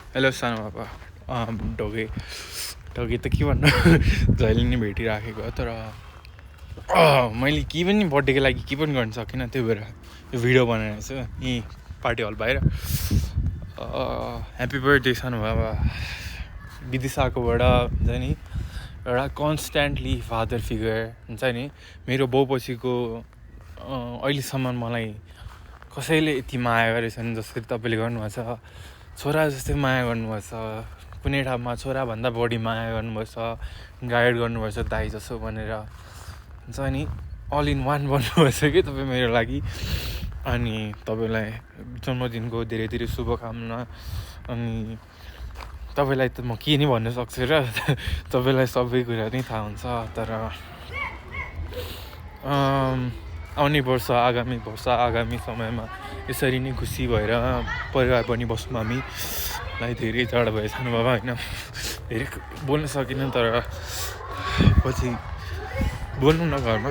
hello सानो बाबा ढोगे ढोगे त के भन्नु जहिले नि भेटिराखेको तर मैले केही पनि बर्थडेको लागि केही पनि गर्न सकिनँ त्यही भएर यो भिडियो बनाइरहेको छु यहीँ पार्टी हल बाहिर ह्याप्पी बर्थडे सानो बाबा विदिशाकोबाट हुन्छ नि एउटा कन्सट्यान्टली फादर फिगर हुन्छ नि मेरो बाउपछिको अहिलेसम्म मलाई कसैले यति माया गरेछन् जसरी तपाईँले गर्नुभएको छ छोरा जस्तै माया गर्नुभएको छ कुनै ठाउँमा छोराभन्दा बढी माया गर्नुभएको छ गाइड गर्नुभएको छ दाइ जसो भनेर हुन्छ नि अल इन वान भन्नुभएको छ कि तपाईँ मेरो लागि अनि तपाईँलाई जन्मदिनको धेरै धेरै शुभकामना अनि तपाईँलाई त म के नि भन्न सक्छु र तपाईँलाई सबै कुरा नै थाहा हुन्छ तर आउने वर्ष आगामी समयमा यसरी नै खुसी भएर परिवार पनि बस्छौँ हामीलाई धेरै चाड भयो सानो बाबा होइन धेरै बोल्न सकिनँ तर पछि बोल्नु न घरमा